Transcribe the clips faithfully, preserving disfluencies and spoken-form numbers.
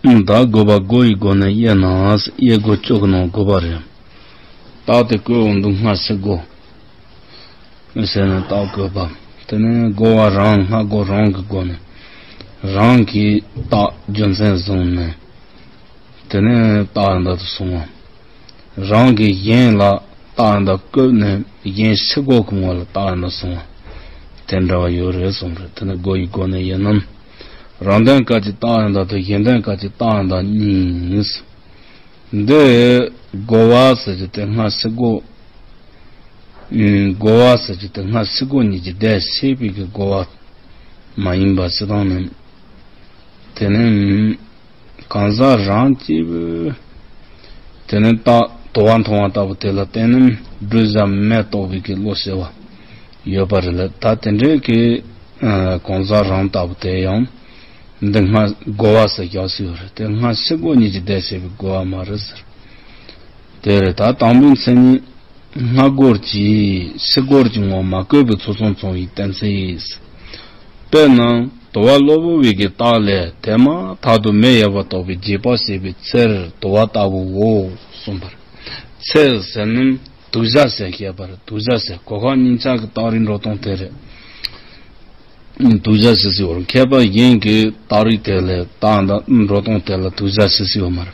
ད་དགོས་པ་སྒོ་ཡི་སྒོ་ནས་དབྱེ་ན། དབྱེ་སྒོ་བཅུ་གི་ནང་དགོས་པ་རེད། རྟགས་དེ་བཀོད་འོང་དུས་སྔ་ཕྱི་སྒོ་ཟེར་ནས་རྟགས་བཀོད་པ། དེ་ནས་སྒོ་བ་རང་སྔ་སྒོ་རང་གི་སྒོ་ནས་རང་གི་རྟགས་རྒྱུ་མཚན་བཟུང་ནས། དེ་ནས་རྟགས་འདི་དུ་སོང་བ། རང་གིས་གཞན་ལ་རྟགས་འདི་བཀོད་ནས་གཞན་ཕྱི་སྒོ་གི་ངོ་ལ་རྟགས་འདི་སོང་བ། དེ་འདྲ་བ་ཡོད་རེད་གསུངས་རེད། དེ་ནི་སྒོ་ཡི་སྒོ་ནས་ཡིན་ནམ། རང་དོན་སྐད་ཀྱི་རྟགས་འདི་དང་གཞན་དོན་སྐད་ཀྱི་རྟགས་འདི་གཉིས། འདི་སྒོ་བ་ཟེར་གྱི་དེ་སྔ་ཕྱི་སྒོ། ཨུམ། སྒོ་བ་ཟེར་གྱི་དེ་སྔ་ཕྱི་སྒོ་གཉིས་ཀྱི་ཟླས་ཕྱེ་བའི་གི་སྒོ་བ་མ་ཡིན་པ་ཅི་དང་ནི། དེ་ནི་གང་ཟག་རང་སྐྱེས་བུ། དེ་ནི་རྟགས་དུ་བ་མཐོང་བ་ལྟ་བུ་དེ་ལ་བརྟེན་ནས་འབྲུ་བཞག་མེ་གཏོགས་པའི་གི་བློ་ཤེས་པ་ཡོད་པ་རེད་ལ། ད་དེ་འདྲའི་གི་ཨ་གང་ཟག་རང་ལྟ་བུ་དེ་ཡང་འདི་སྔ་སྒོ་བ་ཟེར་རྒྱག་སྲིད་ཡོད་རེད། དེ་སྔ་ཕྱི་སྒོ་གཉིས་ཀྱི་ཟླས་ཕྱེ་བའི་སྒོ་བ་མ་རེད་ཟེར། དེ་རེད། ད་དང་པོའི་མཚན་ཉིད། སྔ་སྒོར་གྱི་ཕྱི་སྒོར་གྱི་ངོ་མ་བཀོད་པའི་ཚུལ་གསུམ་ཚང་བའི་གཏན་ཚིགས། དཔེར་ན་དུ་བ་གློ་བུར་བའི་གི་རྟགས་ལས་དེ་མ་ཐག་ཏུ་མེ་ཡོད་པ་རྟོགས་པའི་རྗེས་དཔག་བྱེད་པའི་ཚེར་དུ་བ་ལྟ་བུའོ་གསུངས་པར། ཚེར་ཟེར་ནི་དུ་བཞག་ཟེར་བཤད་པར། དུ་བཞག་ཟེར་གོ་ཁ་གཉིས་ཆ་གི་རྟགས་རིགས་འགྲོ་སྟངས་དེ་རེད། དུ་བཞག་ཟེར་སྲིད་པར། མཁས་པ་གཞན་གྱིས་རྟགས་རིགས་དེ་ལས་རྟགས་འདི་འགྲོ་སྟངས་དེ་ལ་དུ་བཞག་ཟེར་སྲིད་པ་མ་རེད།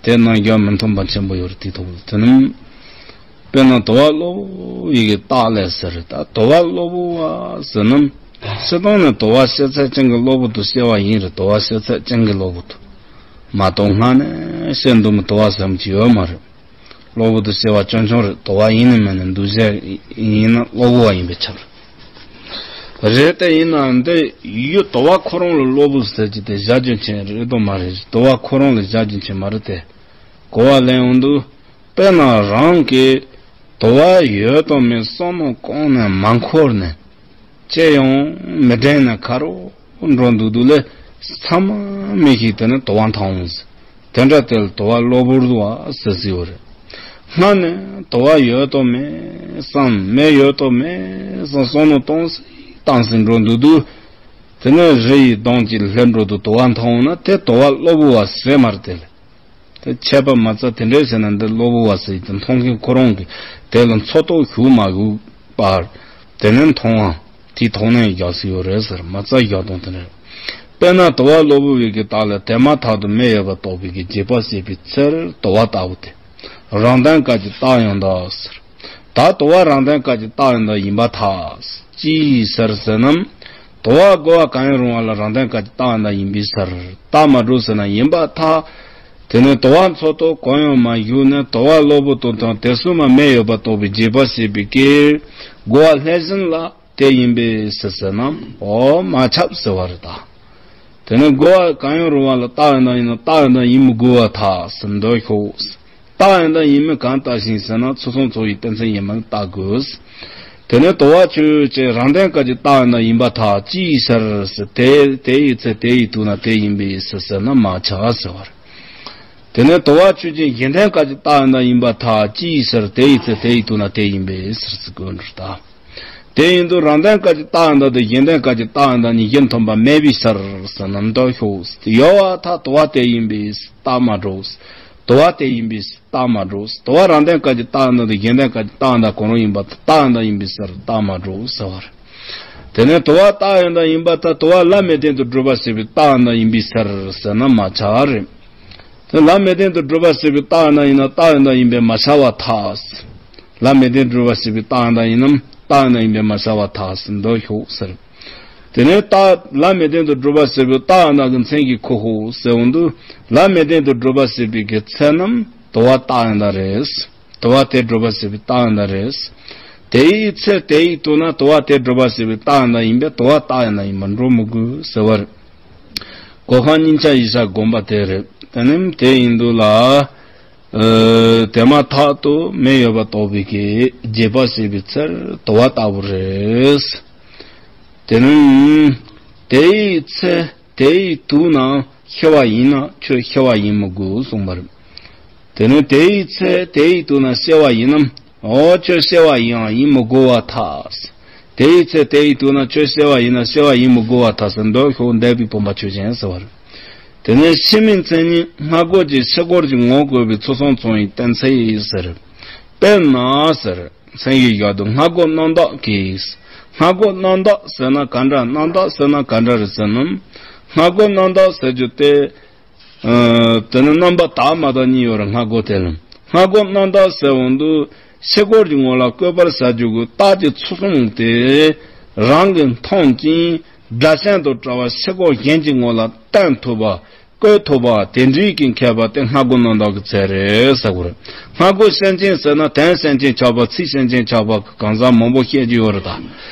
དེ་རྣམས་ཀྱང་མི་མཐུན་པ་ཆེན་པོ་ཡོད་རེད། དེ་ཐོག་དེ་ནི། དཔེར་ན་དུ་བ་གློ་བུར་བའི་གི་རྟགས་ལས་ཟེར། ད་དུ་བ་གློ་བུར་བ་ཟེར་ན། སྤྱིར་བཏང་ནས་དུ་བ་ཤེས་ཚད་ཅན་གྱི་གློ་བུར་དུ་སྐྱེ་བ་ཡིན་རེད། དུ་བ་ཤེས་ཚད་ཅན་གྱི་གློ་བུར་དུ། མ་གཏོགས་སྔ་ནས་ཤེས་འདུག་མི་དུ་བ་ཟེར་མི་ཅིག་ཡོད་མ་རེད། གློ་བུར་དུ་སྐྱེ་བ་སྐྱོན་ཆུང་རེད། དུ་བ་ཡིན་ནི་མིན་ནི་འདུ་བྱེད་ཡིན་ན་གློ་བུར་བ་ཡིན་པས་ཁྱབ་རེད། རེད་དེ་ཡིན་ནའང་འདི་ཡུལ་དུ་བ་ཁོ་རང་ལ་གློ་བུར་ཟེར་གྱི་དེ་བཞག་རྒྱུ་མཚན་རེད་དོ་མ་རེད། དུ་བ་ཁོ་རང་ལ་བཞག་རྒྱུ་མཚན་མ་རེད་དེ། གོ་བ་ལེན་འོང་དུས། དཔེར་ན་རང་གིས་དུ་བ་ཡོད་དང་མེད་བསམ་མནོ་གང་ནས་མ་འཁོར་ནས། ཅི་ཡང་མི་དྲན་ནས་ཁ་རོག་འགྲོ་འདུག་འདུག་ལས་མཚམས་མེད་ཞིག་དེ་ནི་དུ་བ་མཐོང་འོང་ཟེར། དེ་འདྲ་དེ་ལ་དུ་བ་གློ་བུར་བ་ཟེར་སྲིད་པ་རེད། སྔ་ནས་དུ་བ་ཡོད་དོ་མེད་བསམ། མེ་ཡོད་དོ་མེད་བསམ། བསམ་མནོ་གཏོང་སྲིད་གཏོང་སྲིད་འགྲོ་འདུག་འདུག་དེ་ནས་རི་ཡི་གདོང་གཅིག་ལ་སླེབས་འགྲོ་འདུག་དུ་བ་མཐོང་འོང་ན་དེ་དུ་བ་གློ་བུར་བ་ཟེར་མ་རེད་དེ་ལ། དེ་ཁྱད་པར་མ་རྩ་དེ་འདྲའི་ཟེར་ན་འདི་གློ་བུར་བ་ཟེར་གྱི་དེ་མཐོང་མཁན་ཁོ་རང་གིས་དེ་ལ་འཚོ་རྟོག་ཞུགས་མ་ཞུགས་པར་དེ་ནས་མཐོང་བ་དེའི་ཐོག་ནས་རྒྱག་སྲིད་ཡོད་རེད་ཟེར། མ་རྩ་རྒྱག་སྟངས་དེ་རེད། དཔེར་ན་དུ་བ་གློ་བུར་བའི་གི་རྟགས་ལ་དེ་མ་ཐག་ཏུ་མེ་ཡོད་པ་རྟོགས་པའི་གི་རྗེས་དཔག་བྱེད་པའི་ཚེར་དུ་བ་ལྟ་བུ་དེ། རང་དོན་སྐད་ཀྱི་རྟགས་ཡང་དག་ཟེར། ད་དུ་བ་རང་དོན་སྐད་ཀྱི་རྟགས་ཡང་དག་ཡིན་པར་ཐལ། ཅིའི་ཕྱིར་ཟེར་ན། དུ་བ་གོ་བ་གང་ཡང་རུང་བ་ལ་རང་དོན་སྐད་ཀྱི་རྟགས་ཡང་དག་ཡིན་པའི་ཕྱིར། རྟགས་མ་གྲུབ་ཟེར་ན་ཡིན་པར་ཐལ། དེ་ནས་དུ་བ་འཚོ་རྟོག་གང་ཡང་མ་ཞུགས་ནས་དུ་བ་གློ་བུར་དུ་དང་དེ་སོ་མ་མེ་ཡོད་པ་རྟོགས་པའི་རྗེས་དཔག་བྱེད་པའི་སྐད། གོ་བ་ལྷག་བཞིན་ལ་དེ་ཡིན་པས་ཟེར་ཟེར་ན་འོ་མ་ཁྱབ་ཟེར་བ་རེད་ད། དེ་ནས་གོ་བ་གང་ཡང་རུང་བ་ལ་རྟགས་ཡང་དག་ཡིན་ན་རྟགས་ཡང་དག་ཡིན་མི་དགོས་པར་ཐལ་ཟེར་འདོད་ཤོག་རྟགས་ཡང་དག་ཡིན་མིན་གང་ལྟར་ཞིང་ཟེར་ན་ཚུལ་གསུམ་ཚོགས་པའི་གཏན་ཚིགས་ཡིན་མིན་བརྟག་དགོས། དེ་ནས་དུ་བ་ཆོས་ཅན་རང་དོན་སྐད་ཀྱི་རྟགས་ཡང་དག་ཡིན་པར་ཐལ། ཅིའི་ཕྱིར་ཟེར་དེ་དེ་ཡི་ཚེ་དེ་ཡི་དུས་ན་དེ་ཡིན་པས་ཟེར་ཟེར་ན་མ་ཁྱབ་ཟེར་བ་རེད། དེ་ནས་དུ་བ་ཆོས་ཅན་གཞན་དོན་སྐད་ཀྱི་རྟགས་ཡང་དག་ཡིན་པར་ཐལ། ཅིའི་ཕྱིར་དེ་ཡི་ཚེ་དེ་ཡི་དུས་ན་དེ་ཡིན་པས་ཟེར་ཟེར་དགོས་འདུག་ད། དེ་ཡིན་དུས་རང་དོན་སྐད་ཀྱི་རྟགས་ཡང་དག་དང་གཞན་དོན་སྐད་ཀྱི་རྟགས་ཡང་དག་གཉིས་ཀྱི་མཐུན་པ་མེད་པའི་ཕྱིར་ཟེར་ན་འདོད་ཤོག་ཡོད་པར་ཐལ། དུ་བ་དེ་ཡིན་པས་རྟགས་མ་གྲུབ། དུ་བ་དེ་ཡིན་པས་རྟགས་མ་གྲུབ། དུ་བ་རང་དོན་སྐད་ཀྱི་རྟགས་ཡང་དག་དང་གཞན་དོན་སྐད་ཀྱི་རྟགས་ཡང་དག་གང་རུང་ཡིན་པར་ཐལ། རྟགས་ཡང་དག་ཡིན་པའི་ཕྱིར་རྟགས་མ་གྲུབ་ཟེར་བ་རེད། དེ་ནས་དུ་བ་རྟགས་ཡང་དག་ཡིན་པར་ཐལ། དུ་བ་ལམ་མེ་བདེན་དུ་སྒྲུབ་པར་བྱེད་པའི་རྟགས་ཡང་དག་ཡིན་པའི་ཕྱིར་ཟེར་ན་མ་ཁྱབ་པ་རེད། དེ་ལམ་མེ་བདེན་དུ་སྒྲུབ་པར་བྱེད་པའི་རྟགས་ཡང་དག་ཡིན་ན་རྟགས་ཡང་དག་ཡིན་པས་མ་ཁྱབ་པར་ཐལ། ལམ་མེ་བདེན་སྒྲུབ་པར་བྱེད་པའི་རྟགས་ཡང་དག་ཡིན་ནམ་རྟགས་ཡང་དག་ཡིན་པས་མ་ཁྱབ་པར་ཐལ་ཟེར་འདོད་ཤོག་ཟེར། དེ་ནས་རྟགས་ལམ་མེ་བདེན་དུ་སྒྲུབ་པར་བྱེད་པའི་རྟགས་ཡང་དག་གི་མཚན་གྱིས་ཁོ་ཤོག་ཟེར་འོང་དུས་ལམ་མེ་བདེན་དུ་སྒྲུབ་པར་བྱེད་པའི་གི་ཚེ་རྣམས་དུ་བ་རྟགས་ཡང་དག་རེད། དུ་བ་དེ་སྒྲུབ་པར་བྱེད་པའི་རྟགས་ཡང་དག་རེད། དེ་ཡི་ཚེ་དེ་ཡི་དུས་ན་དུ་བ་དེ་སྒྲུབ་པར་བྱེད་པའི་རྟགས་ཡང་དག་ཡིན་པས་དུ་བ་རྟགས་ཡང་དག་ཡིན་པར་འགྲོ་མི་དགོས་ཟེར་བ་རེད། གོ་འཕང་གཉིས་ཆ་བཞི་ཆ་བསྒོམ་པ་དེ་རེད། དེ་ནི་དེ་ཡིན་དུས་ལ། ཨ། དེ་མ་ཐག་ཏུ་མེ་ཡོད་པ་རྟོགས་པའི་གི་རྗེས་དཔག་བྱེད་པའི་ཚེར་དུ་བ་ལྟ་བུ་རེད། དེ་ནི་དེ་ཡི་ཚེ་དེ་ཡི་དུས་ན་ཤེས་པ་ཡིན་ན་ཁྱོད་ཤེས་པ་ཡིན་མི་དགོས་གསུངས་པ་རེད། དེ་ནི་དེ་ཡི་ཚེ་དེ་ཡི་དུས་ན་ཤེས་པ་ཡིན་ནམ། འོ་ཁྱོད་ཤེས་པ་ཡིན་ཡང་ཡིན་མི་དགོས་པར་ཐལ། དེ་ཡི་ཚེ་དེ་ཡི་དུས་ན་ཁྱོད་ཤེས་པ་ཡིན་ན་ཤེས་པ་ཡིན་མི་དགོས་པར་ཐལ་ཟེར་འདོད་ཤོག་འདས་པའི་བུམ་པ་ཆོས་ཅན་ཟེར་བ་རེད། དེ་ནས་ཕྱི་མའི་མཚན་ཉིད་སྔ་རྒོལ་གྱི་ཕྱི་རྒོལ་གྱི་ངོ་བཀོད་པའི་ཚུལ་གསུམ་མཚུངས་པའི་གཏན་ཚིགས་ཟེར། དཔེར་ན་ཟེར། མཚན་གྱི་ཞག་ཏུ་སྔ་རྒོལ་རྣམ་དག་གིས། སྔ་རྒོལ་རྣམ་དག་ཟེར་ན་ག་འདྲ། རྣམ་དག་ཟེར་ན་ག་འདྲ་རེད་ཟེར་ན། སྔ་རྒོལ་རྣམ་དག་ཟེར་རྒྱུ་དེ། ཨ། དེ་ནི་རྣམ་པ་དག་མ་དག་གཉིས་ཡོད་རེད། སྔ་རྒོལ་དེ་ལ། སྔ་རྒོལ་རྣམ་དག་ཟེར་བ་འདི་ཕྱི་རྒོལ་གྱི་ངོ་ལ་བཀོད་པར་བྱ་རྒྱུ་གི་རྟགས་ཀྱི་ཚུལ་གསུམ་དེ་རང་གིས་མཐོང་ཅིང་སྒྲ་གཞན་དང་བྲལ་བ་ཕྱི་རྒོལ་གཞན་གྱི་ངོ་ལ་བསྟན་ཐུབ་པ། བཀོད་ཐུབ་པ་དེ་འདྲའི་གི་མཁས་པ་དེ་སྔ་རྒོལ་རྣམ་དག་གི་ཚད་རེད་ཟེར་གོ་རེད། སྔ་རྒོལ་སེམས་ཅན་ཟེར་ན་དོན་སེམས་ཅན་ཆགས་པ། ཚིག་སེམས་ཅན་ཆགས་པ་གང་ཟག་མང་པོ་བཤད་ཀྱི་ཡོད་རེད་ད།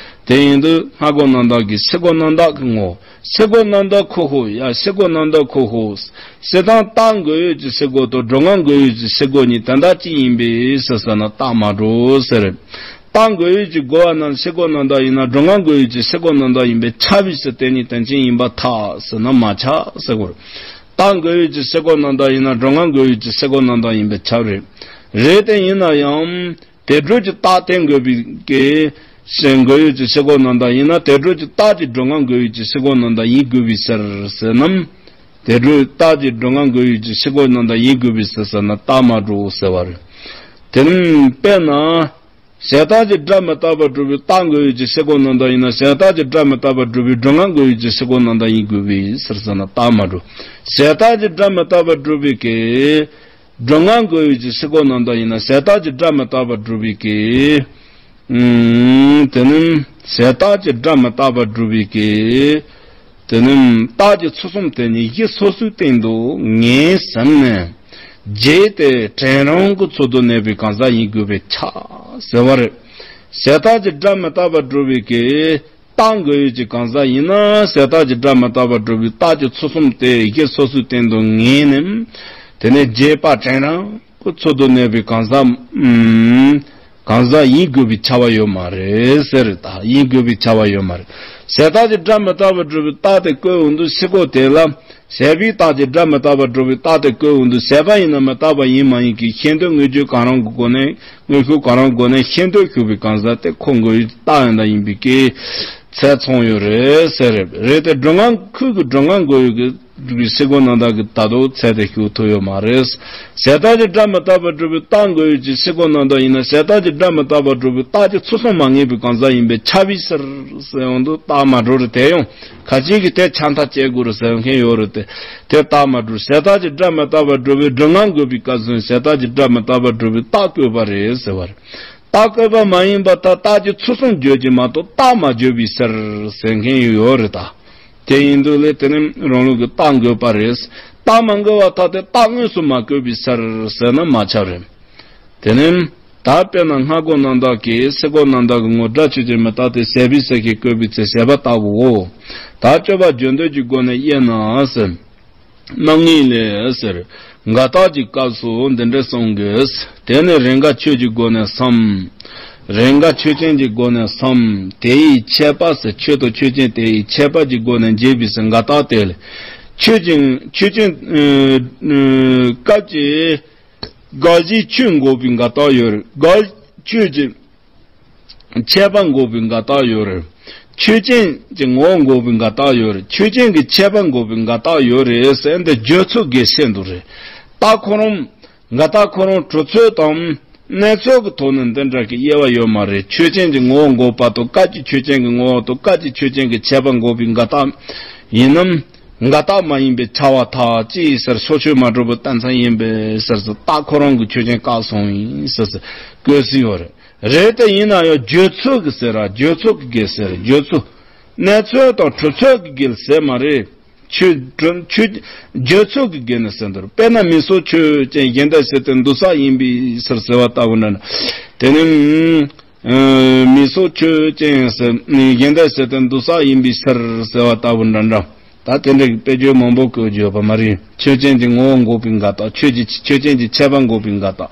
དེ་ཡིན་དུས་སྔ་རྒོལ་རྣམ་དག་གི་ཕྱི་རྒོལ་རྣམ་དག་གི་ངོ་། ཕྱི་རྒོལ་རྣམ་དག་ཁོ་ཧོ། ཡ། ཕྱི་རྒོལ་རྣམ་དག་ཁོ་ཧོ། སྤྱིར་བཏང་རྟག་འགོད་ཡུལ་གྱི་ཕྱི་རྒོལ་དང་སྒྲོ་སྔགས་འགོད་ཡུལ་གྱི་ཕྱི་རྒོལ་གཉིས་དོན་དག་གཅིག་ཡིན་པས་ཟེར་ཟེར་ན་རྟགས་མ་གྲུབ་ཟེར། རྟག་འགོད་ཡུལ་གྱི་རྒོལ་བ་རྣམས་ཕྱི་རྒོལ་རྣམ་དག་ཡིན་ན་སྒྲོ་སྔགས་འགོད་ཡུལ་གྱི་ཕྱི་རྒོལ་རྣམ་དག་ཡིན་པས་ཁྱབ་པའི་ཕྱིར་དེ་གཉིས་དོན་ཅན་ཡིན་པར་ཐལ་ཟེར་ན་མ་ཁྱབ་ཟེར་གོ། རྟག་འགོད་ཡུལ་གྱི་ཕྱི་རྒོལ་རྣམ་དག་ཡིན་ན་སྒྲོ་སྔགས་འགོད་ཡུལ་གྱི་ཕྱི་རྒོལ་རྣམ་དག་ཡིན་པས་ཁྱབ་རེད། རེད་དེ་ཡིན་ན་ཡང་། དེ་སྒྲུབ་ཀྱི་རྟགས་དེ་འགོད་པའི་གི་ཕྱིར་འགོད་ཡུལ་གྱི་ཕྱི་རྒོལ་རྣམ་དག་ཡིན་ན་དེ་སྒྲུབ་ཀྱི་རྟགས་ཀྱི་སྒྲོ་སྔགས་འགོད་ཡུལ་གྱི་ཕྱི་རྒོལ་རྣམ་དག་ཡིན་དགོས་པའི་ཕྱིར་ཟེར་ནམ། དེ་སྒྲུབ་རྟགས་ཀྱི་སྒྲོ་སྔགས་འགོད་ཡུལ་གྱི་ཕྱི་རྒོལ་རྣམ་དག་ཡིན་དགོས་པའི་ཕྱིར་ཟེར་ན་རྟགས་མ་གྲུབ་ཟེར་བ་རེད། དེ་ནི་དཔེར་ན། གཞན་དག་གི་སྒྲ་མི་རྟག་པར་སྒྲུབ་པའི་རྟགས་འགོད་ཡུལ་གྱི་ཕྱི་རྒོལ་རྣམ་དག་ཡིན་ན་གཞན་དག་གི་སྒྲ་མི་རྟག་པར་སྒྲུབ་པའི་སྒྲོ་སྔགས་འགོད་ཡུལ་གྱི་ཕྱི་རྒོལ་རྣམ་དག་ཡིན་དགོས་པའི་ཕྱིར་ཟེར་ན་རྟགས་མ་གྲུབ། གཞན་དག་གི་སྒྲ་མི་རྟག་པར་སྒྲུབ་པའི་གི་སྒྲོ་སྔགས་འགོད་ཡུལ་གྱི་ཕྱི་རྒོལ་རྣམ་དག་ཡིན་ན་གཞན་དག་གི་སྒྲ་མི་རྟག་པར་སྒྲུབ་པའི་གི། ཨུམ། དེ་ནི་གཞན་དག་གི་སྒྲ་མི་རྟག་པར་སྒྲུབ་པའི་གི། དེ་ནི་རྟགས་ཀྱི་ཚུལ་གསུམ་དེ་ཉིད་གཞི་སོ་སོའི་སྟེང་དུ་ངེས་ཟིན་ནས། རྗེས་དེ་དྲན་རང་གི་ཚུལ་དུ་གནས་པའི་གང་ཟག་ཡིན་དགོས་པས་ཁྱབ་ཟེར་བ་རེད། གཞན་དག་གི་སྒྲ་མི་རྟག་པར་སྒྲུབ་པའི་གི། རྟགས་འགོད་ཡུལ་གྱི་གང་ཟག་ཡིན་ན་གཞན་དག་གི་སྒྲ་མི་རྟག་པར་སྒྲུབ་པའི་རྟགས་ཀྱི་ཚུལ་གསུམ་དེ་གཞི་སོ་སོའི་སྟེང་དུ་ངེས་ནས། དེ་ནས་རྗེས་དཔག་དྲན་རང་གི་ཚུལ་དུ་གནས་པའི་གང་ཟག་ཨུམ། གང་ཟག་ཡིན་དགོས་པའི་ཁྱབ་པ་ཡོད་མ་རེད་ཟེར། ད་ཡིན་དགོས་པའི་ཁྱབ་པ་ཡོད་མ་རེད། གཞན་དག་གི་སྒྲ་མི་རྟག་པར་སྒྲུབ་པའི་རྟགས་དེ་བཀོད་འོང་དུས་ཕྱི་རྒོལ་དེ་ལ། བྱས་པའི་རྟགས་ཀྱི་སྒྲ་མི་རྟག་པར་སྒྲུབ་པའི་རྟགས་དེ་བཀོད་འོང་དུས་བྱས་པ་ཡིན་ན་མི་རྟག་པ་ཡིན་མ་ཡིན་གྱི་ཤེས་འདོད་དངོས་རྒྱུ་གང་རུང་གི་སྒོ་ནས། དངོས་ཤུགས་གང་རུང་སྒོ་ནས་ཤེས་འདོད་ཞུགས་པའི་གང་ཟག་དེ་ཁོ་འགོད་ཡུལ་རྟགས་ཡང་དག་ཡིན་པའི་གི་ཚད་མཚུངས་ཡོད་རེད་ཟེར། རེད་དེ་སྒྲོ་སྔགས་ཁོས་ཀྱི་སྒྲོ་སྔགས་འགོད་ཡུལ་གྱི་ཕྱི་རྒོལ་རྣམ་དག་གི་ད་དུ་ཚད་དེ་ཞུགས་ཐུབ་ཡོད་མ་རེད། གཞན་དག་གི་སྒྲ་མི་རྟག་པར་སྒྲུབ་པའི་རྟགས་འགོད་ཡུལ་གྱི་ཕྱི་རྒོལ་རྣམ་དག་ཡིན་ན་གཞན་དག་གི་སྒྲ་མི་རྟག་པར་སྒྲུབ་པའི་རྟགས་ཀྱི་ཚུལ་གསུམ་མ་ངེས་པའི་གང་ཟག་ཡིན་པས་ཁྱབ་པའི་ཕྱིར་ཟེར་ཡོང་དུས་རྟགས་མ་གྲུབ་རེད། དེ་ཡང་ཁ་ཅིག་གིས་དེ་ཆ་མཐའ་བཅད་དགོས་རེད་ཟེར་མཁན་ཡོད་རེད་དེ། དེ་རྟགས་མ་གྲུབ། གཞན་དག་གི་སྒྲ་མི་རྟག་པར་སྒྲུབ་པའི་སྒྲོ་སྔགས་འགོད་པའི་སྐབས་སུ་གཞན་དག་གི་སྒྲ་མི་རྟག་པར་སྒྲུབ་པའི་རྟགས་བཀོད་པ་རེད་ཟེར་བ་རེད། རྟགས་བཀོད་པ་མ་ཡིན་པར་ཐལ། རྟགས་ཀྱི་ཚུལ་གསུམ་བརྗོད་ཀྱི་མ་གཏོགས་རྟགས་མ་བརྗོད་པའི་ཕྱིར་ཟེར་མཁན་ཡོད་རེད་ད། དེ་ཡིན་དུས་ལས་དེ་ནི་རང་ལུགས་ཀྱི་རྟགས་འགོད་པ་རེད། རྟགས་མ་འགོད་པར་ཐལ་ཏེ་རྟགས་དངོས་སུ་མ་བཀོད་པའི་ཕྱིར་ཟེར་ན་མ་ཁྱབ་རེད། དེ་ནི་ད་དཔེར་ན་སྔ་རྒོལ་རྣམ་དག་གིས་ཕྱི་རྒོལ་རྣམ་དག་གི་ངོ་སྒྲ་ཆོས་ཅན་མི་རྟག་སྟེ་ཟད་པའི་ཕྱིར་ཞེས་བཀོད་པའི་ཚེ་ཟད་པ་ལྟ་བུའོ། ད་སྤྱོད་པ་བརྗོད་འདོད་ཀྱི་སྒོ་ནས་དབྱེ་ན་ཟེར། རྣམ་ངེས་ལས་ཟེར། འགལ་རྟགས་ཀྱི་སྐབས་སུ་འདི་འདྲ་གསུང་གི། དེ་ནི་རེས་འགའ་ཆོས་ཀྱི་སྒོ་ནས་སམ། རེས་འགའ་ཆོས་ཅན་གྱི་སྒོ་ནས་སམ། དེ་ཡི་ཁྱད་པར་ཟེར། ཆོས་དང་ཆོས་ཅན་དེ་ཡི་ཁྱད་པར་གྱི་སྒོ་ནས་འབྱེད་པའི་ཕྱིར་འགལ་རྟགས་དེ་ལས། ཆོས་ཅན་ཆོས་ཅན་ཨ་ཨ་སྐབས་ཀྱི་དགག་གཞིའི་ཆོས་འགོག་པའི་འགལ་རྟགས་ཡོད་རེད། དགག་ཆོས་ཀྱི་ཁྱད་པར་འགོག་པའི་འགལ་རྟགས་ཡོད་རེད། ཆོས་ཅན་གྱི་ངོ་བོ་འགོག་པའི་འགལ་རྟགས་ཡོད་རེད། ཆོས་ཅན་གྱི་ཁྱད་པར་འགོག་པའི་འགལ་རྟགས་ཡོད་རེད་ཟེར་འདི་བརྗོད་ཚུལ་གྱི་ཕྱིར་དུ་རེད། རྟགས་ཁོ་རང་འགལ་རྟགས་ཁོ་རང་གྲུབ་ཚུལ་དང་གནས་ཚུལ་གྱི་ཐོག་ནས་འདི་འདྲ་གི་དབྱེ་བ་ཡོད་མ་རེད། ཆོས་ཅན་གྱི་ངོ་བོ་འགོག་པ་དང་སྐབས་ཀྱི་ཆོས་ཅན་གྱི་ངོ་བོ་དང་སྐབས་ཀྱི་ཆོས་ཅན་གྱི་ཁྱད་པར་འགོག་པའི་འགལ་རྟགས་ཡིན་ནམ། འགལ་རྟགས་མ་ཡིན་པས་ཁྱབ་པར་ཐལ། ཅི་ཡི་ཕྱིར་ཕྱོགས་ཆོས་མ་གྲུབ་པའི་རྟགས་མཚན་ཡིན་པའི་ཕྱིར་ཟེར། རྟགས་ཁོ་རང་གི་ཆོས་ཅན་བཀག་སོང་ཡིན་ཟེར་ཟེར་བཀོད་སྲོལ་ཡོད་རེད། རེད་དེ་ཡིན་ན་ཡང་བརྗོད་ཚུལ་གྱི་ཟེར་ར། བརྗོད་ཚུལ་གྱི་གེ་ཟེར་རེད། བརྗོད་ཚུལ། གནས་ཚུལ་དང་གྲུབ་ཚུལ་གྱི་གེ་ཟེར་མ་རེད། ཆོས་གྲུབ་ཆོས་བརྗོད་ཚུལ་གྱི་གེ་ནས་ཟེར་འདུག་དཔེར་ན་མིང་གཟུགས་ཆོས་ཅན་གཞན་དག་ཟེར་ཏེ་འདུ་ས་ཡིན་པའི་ཕྱིར་ཟེར་བ་ལྟ་བུ་འདྲ་འདྲ། དེ་ནི་ཨ་མིང་གཟུགས་ཆོས་ཅན་ཟེར་གཞན་དག་ཟེར་ཏེ་འདུ་ས་ཡིན་པའི་ཕྱིར་ཟེར་བ་ལྟ་བུ་འདྲ་འདྲ། ད་དེ་འདྲ་གི་དཔེ་བརྗོད་མང་པོ་བཀོད་ཀྱི་ཡོད་པ་མ་རེད། ཆོས་ཅན་གྱི་ངོ་བོ་འགོག་པའི་འགལ་རྟགས། ཆོས་ཀྱི་ཆོས་ཅན་གྱི་ཁྱད་པར་འགོག་པའི་འགལ་རྟགས།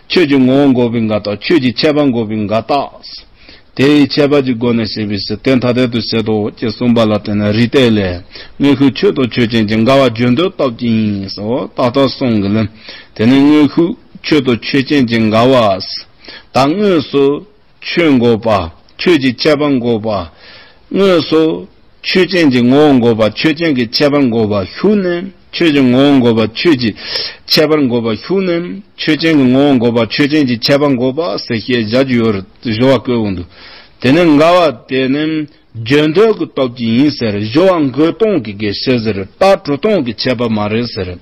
ཆོས་ཀྱི་ངོ་བོ་འགོག་པའི་འགལ་རྟགས། ཆོས་ཀྱི་ཁྱད་པར་འགོག་པའི་འགལ་རྟགས། དེ་ཡི་ཁྱད་པར་གྱི་སྒོ་ནས་བཤད་པའི་ཕྱིར་དེ་ཐ་དད་དུ་བཤད་དོ་ཅེས་གསུངས་པ་ལ་བརྟེན་ནས་རིགས་གཏེར་ལས། དངོས་ཤུགས་ཆོས་དང་ཆོས་ཅན་གྱི་འགལ་བ་བརྗོད་འདོད་སྟོབས་ཀྱིས་ཡིན་སོ། ཏག་ཏག་གསུང་གི་ལན། དེ་ནི་དངོས་ཤུགས་ཆོས་དང་ཆོས་ཅན་གྱི་འགལ་བ། ད་དངོས་སུ་ཆོས་འགོག་པ། ཆོས་ཀྱི་ཁྱད་པར་འགོག་པ། དངོས་སུ་ཆོས་ཅན་གྱི་ངོ་བོ་འགོག་པ། ཆོས་ཅན་གྱི་ཁྱད་པར་འགོག་པ་ཞུགས་ནས། ཆོས་ཀྱི་ངོ་བོ་འགོག་པ་ཆོས་ཀྱི་ཁྱད་པར་འགོག་པ་ཤུགས་ནི་ཆོས་ཅན་གྱི་ངོ་བོ་འགོག་པ་ཆོས་ཅན་གྱི་ཁྱད་པར་འགོག་པ་ཟེར་བཤད་བཞག་རྒྱུ་ཡོད་རེད། སྦྱོར་བ་བཀོད་འོང་དུས། དེ་ནས་འགལ་བ་དེ་ནི་བརྗོད་འདོད་ཀྱི་སྟོབས་ཀྱིས་ཡིན་ཟེར། སྦྱོར་བ་འགོད་སྟངས་ཀྱི་གི་ཕྱིར་ཟེར། རྟགས་གྲུབ་སྟངས་ཀྱི་ཁྱད་པར་མ་རེད་ཟེར།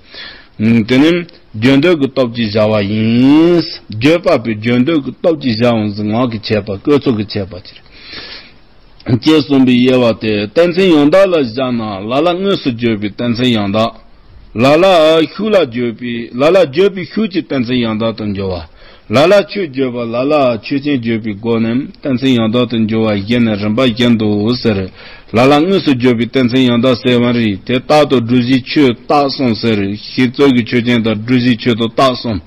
དེ་ནི་བརྗོད་འདོད་ཀྱི་སྟོབས་ཀྱིས་བཞག་པ་ཡིན། བརྗོད་པ་པོའི་བརྗོད་འདོད་ཀྱི་སྟོབས་ཀྱིས་བཞག་འོང་ཟེར། ངག་གི་ཁྱད་པར། བཀོད་ཚུལ་གྱི་ཁྱད་པར་གྱིས། ཅེས་གསུངས་པའི་དབྱེ་བ་སྟེ། གཏན་ཚིགས་ཡང་དག་ལ་བཞག་ན་ལ་ལ་དངོས་སུ་བརྗོད་པའི་གཏན་ཚིགས་ཡང་དག། ལ་ལ་ཤུགས་ལ་བརྗོད་པའི་ལ་ལ་བརྗོད་པའི་ཤུགས་ཀྱིས་གཏན་ཚིགས་ཡང་དག་ཏུ་འགྱུར་བ། ལ་ལ་ཆོས་བརྗོད་པ་ལ་ལ་ཆོས་ཅན་བརྗོད་པའི་སྒོ་ནས་གཏན་ཚིགས་ཡང་དག་ཏུ་འགྱུར་བ་བཞི་ནི་རིམ་པ་བཞིན་དུ་ཟེར། ལ་ལ་དངོས་སུ་བརྗོད་པའི་གཏན་ཚིགས་ཡང་དག་ཟེར་བ་རེད། དེ་རྟག་ཏུ་སྒྲུབ་བྱའི་ཆོས་རྟགས་གསུམ་ཟེར། ཤེས་ཚོད་ཀྱི་ཆོས་ཅན་དང་སྒྲུབ་བྱའི་ཆོས་དང་རྟགས་གསུམ།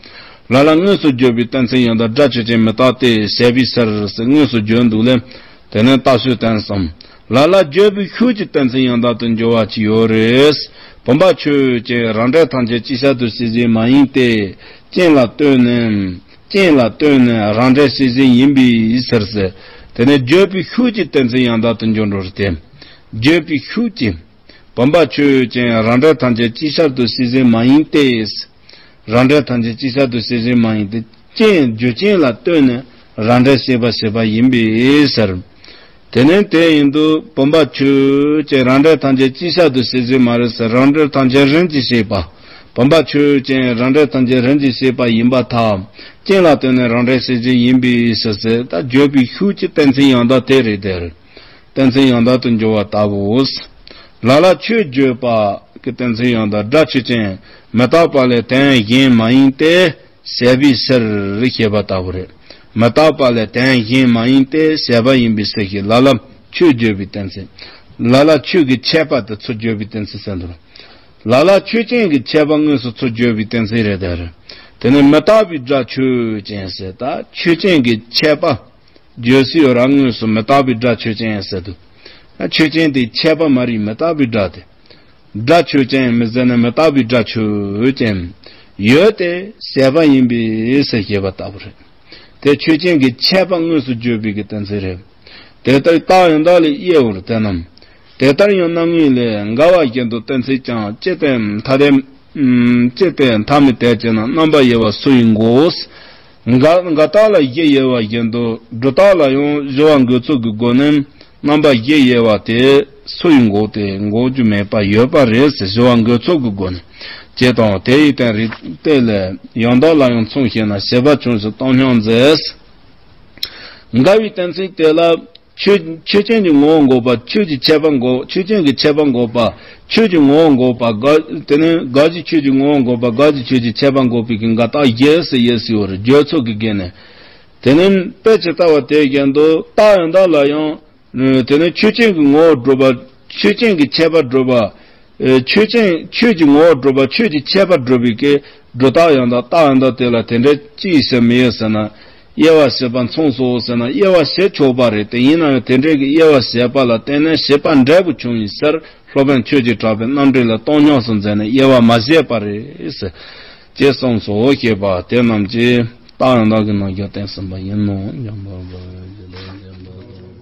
ལ་ལ་དངོས་སུ་བརྗོད་པའི་གཏན་ཚིགས་ཡང་དག་སྒྲ་ཆོས་ཅན་མི་རྟག་སྟེ་ཟད་པའི་ཕྱིར་ཟེར་དངོས་སུ་བརྗོད་འདུག་ལས། དེ་ནས་རྟགས་ཆོས་སྟོན་གསུམ། ལ་ལ་བརྗོད་པའི་ཤུགས་ཀྱིས་གཏན་ཚིགས་ཡང་དག་ཏུ་འགྱུར་བ་ཅིག་ཡོད་རེད། བུམ་པ་ཆོས་ཅན་རང་འབྲས་ཐམས་ཅད་གཅིག་ཆར་དུ་ཤེས་བྱེད་མ་ཡིན་ཏེ། རྐྱེན་ལ་ལྟོས་ནས། རྐྱེན་ལ་ལྟོས་ནས་རང་འབྲས་ཤེས་བྱེད་ཡིན་པའི་ཕྱིར་ཟེར། དེ་ནས་བརྗོད་པའི་ཤུགས་ཀྱིས་གཏན་ཚིགས་ཡང་དག་ཏུ་འགྱུར་འགྲོ་རེད་དེ། བརྗོད་པའི་ཤུགས་ཀྱིས། བུམ་པ་ཆོས་ཅན་རང་འབྲས་ཐམས་ཅད་གཅིག་ཆར་དུ་ཤེས་བྱེད་མ་ཡིན་ཏེ། རང་འབྲས་ཐམས་ཅད་གཅིག་ཆར་དུ་ཤེས་བྱེད་མ་ཡིན་ཏེ། རྐྱེན་རྒྱུ་རྐྱེན་ལ་ལྟོས་ནས་རང་འབྲས་ཤེས་པ་ཤེས་པ་ཡིན་པའི་ཕྱིར། དེ་ནས་དེ་ཡིན་དུས་བུམ་པ་ཆོས་ཅན་རང་འབྲས་ཐམས་ཅད་གཅིག་ཆར་དུ་ཤེས་བྱེད་མ་རེད་ཟེར། རང་འབྲས་ཐམས་ཅད་རིམ་གྱིས་ཤེས་པ། བུམ་པ་ཆོས་ཅན་རང་འབྲས་ཐམས་ཅད་རིམ་གྱིས་ཤེས་པ་ཡིན་པར་ཐལ། རྐྱེན་ལ་ལྟོས་ནས་རང་འབྲས་ཤེས་བྱེད་ཡིན་པའི་ཕྱིར་ཟེར། ད་བརྗོད་པའི་ཤུགས་ཀྱིས་གཏན་ཚིགས་ཡང་དག་དེ་རེད་དེ་རེད། གཏན་ཚིགས་ཡང་དག་ཏུ་འགྱུར་བ་ལྟ་བུའོ། ལ་ལ་ཆོས་བརྗོད་པ་གི་གཏན་ཚིགས་ཡང་དག་སྒྲ་ཆོས་ཅན་མི་རྟག་པ་ལས་དོན་གཞན་མ་ཡིན་ཏེ་ཟད་པའི་ཕྱིར་ཞེས་པ་ལྟ་བུ་རེད། མི་རྟག་པ་ལས་དོན་གཞན་མ་ཡིན་ཏེ་ཟད་པ་ཡིན་པའི་ཕྱིར་ཞེས་ལ་ལ་ཆོས་བརྗོད་པའི་གཏན་ཚིགས། ལ་ལ་ཆོས་ཀྱི་ཁྱད་པར་དེ་ཚོ་བརྗོད་པའི་གཏན་ཚིགས་ཟེར་འདུག་ལ་ལ་ཆོས་ཅན་གྱི་ཁྱད་པར་དངོས་སུ་ཚུར་བརྗོད་པའི་གཏན་ཚིགས་རེད་དེ་རེད། དེ་ནི་མི་རྟག་པའི་སྒྲ་ཆོས་ཅན་ཟེར། ད་ཆོས་ཅན་གྱི་ཁྱད་པར། བརྗོད་སྲོལ་ཡོད་ར། དངོས་སུ་མི་རྟག་པའི་སྒྲ་ཆོས་ཅན་ཟེར་དུས། ཆོས་ཅན་དེ་ཁྱད་པར་མ་རེད། མི་རྟག་པའི་སྒྲ་དེ། སྒྲ་ཆོས་ཅན་མི་ཟེར་ན་མི་རྟག་པའི་སྒྲ་ཆོས་ཅན། ཡོད་དེ་ཟད་པ་ཡིན་པའི་ཕྱིར་ཞེས་པ་ལྟ་བུ་རེད། དེ་ཆོས་ཅན་གྱི་ཁྱད་པར་དངོས་སུ་བརྗོད་པའི་གི་གཏན་ཚིགས་རེད། དེ་ལྟར་རྟགས་ཡང་དག་ལས་དབྱེ་བར་དེ་རྣམས། དེ་ལྟར་ཡང་རྣམ་ངེས་ལས་འགལ་བ་བཞིན་དུ་གཏན་ཚིགས་ཀྱང་སྤྱི་དེ་མཐའ་དེ། ཨམ། སྤྱི་དེ་མཐའ་མི་དད་ཅེ་ན་རྣམ་པ་དབྱེ་བ་སུ་ཡིས་འགོག་འགལ་འགལ་རྟགས་ལ་བཞི་དབྱེ་བ་བཞིན་དུ་སྒྲུབ་རྟགས་ལ་ཡང་སྦྱོར་བ་འགོད་ཚུལ་གྱི་སྒོ་ནས་རྣམ་པ་བཞི་དབྱེ་བ་དེ་སུ་ཡིས་འགོག་སྟེ་འགོག་རྒྱུ་མེད་པ་ཡོད་པ་རེད་ཟེར། སྦྱོར་བ་འགོད་ཚུལ་གྱི་སྒོ་ནས་ཅེས་དང་། དེ་ཡི་སྟེང་རིགས་གཏེར་ལས་ཡང་དག་ལ་ཡང་མཚུངས་ཤེ་ན་ཞེས་པ་ཅུང་ཟད་སྟོང་སྙོམས་མཛད། འགལ་བའི་གཏན་ཚིགས་དེ་ལ། ཆོས་ཆོས་ཅན་གྱི་ངོ་བོ་འགོག་པ། ཆོས་ཀྱི་ཁྱད་པར་འགོག་ཆོས་ཅན་གྱི་ཁྱད་པར་འགོག་པ། ཆོས་ཀྱི་ངོ་བོ་འགོག་པ། འགལ་དེ་ནི་འགལ་གྱི་ཆོས་ཀྱི་ངོ་བོ་འགོག་པ། འགལ་གྱི་ཆོས་ཀྱི་ཁྱད་པར་འགོག་པའི་གི་འགལ་རྟགས་བཞི་ཟེར་དབྱེ་སྲོལ་ཡོད་རེད། བརྗོད་ཚུལ་གྱི་སྒོ་ནས། དེ་ནི་དཔེ་ཇི་ལྟ་བ་དེ་བཞིན་དུ་རྟགས་ཡང་དག་ལ་ཡང་། དེ་ནི་ཆོས་ཅན་གྱི་ངོ་བོ་སྒྲུབ་པ། ཆོས་ཅན་གྱི་ཁྱད་པར་སྒྲུབ་པ། ཨེ། ཆོས་ཅན། ཆོས་ཀྱི་ངོ་བོ་སྒྲུབ་པ། ཆོས་ཀྱི་ཁྱད་པར་སྒྲུབ་པའི་གི་སྒྲུབ་རྟགས་ཡང་དག་རྟགས་ཡང་དག་དེ་ལ་དེ་འདྲ་ཅིག་ཟེར་མི་ཡོད་ཟེར་ན། དབྱེ་བ་ཕྱེད་པ་མཚུངས་སོ་ཟེར་ན་དབྱེ་བ་ཕྱེད་ཆོག་པ་རེད་དེ། ཡིན་ན་ཡང་དེ་འདྲའི་གི་དབྱེ་བ་ཕྱེད་པ་ལ་བརྟེན་ནས་ཕྱེད་པ་འབྲས་བུ་བྱུང་བའི་ཕྱིར་སློབ་དཔོན་ཆོས་ཀྱི་གྲགས་པས་རྣམ་འགྲེལ་ལ་སྟོང་སྙོམས་སུ་མཛད་ནས་དབྱེ་བ་མ་ཕྱེད་པ་རེད་ཟེར། ཅེས་གསུངས་སོ་ཞེས་པ་དེ་རྣམས་ཀྱིས་རྟགས་ཡང་དག་གི་རྣམ་གཞག་བསྟན་ཟིན་པ་ཡིན་ནོ། འཇམ་དཔལ་རྡོ་རྗེ་གདན་བཞི་པ་དང་།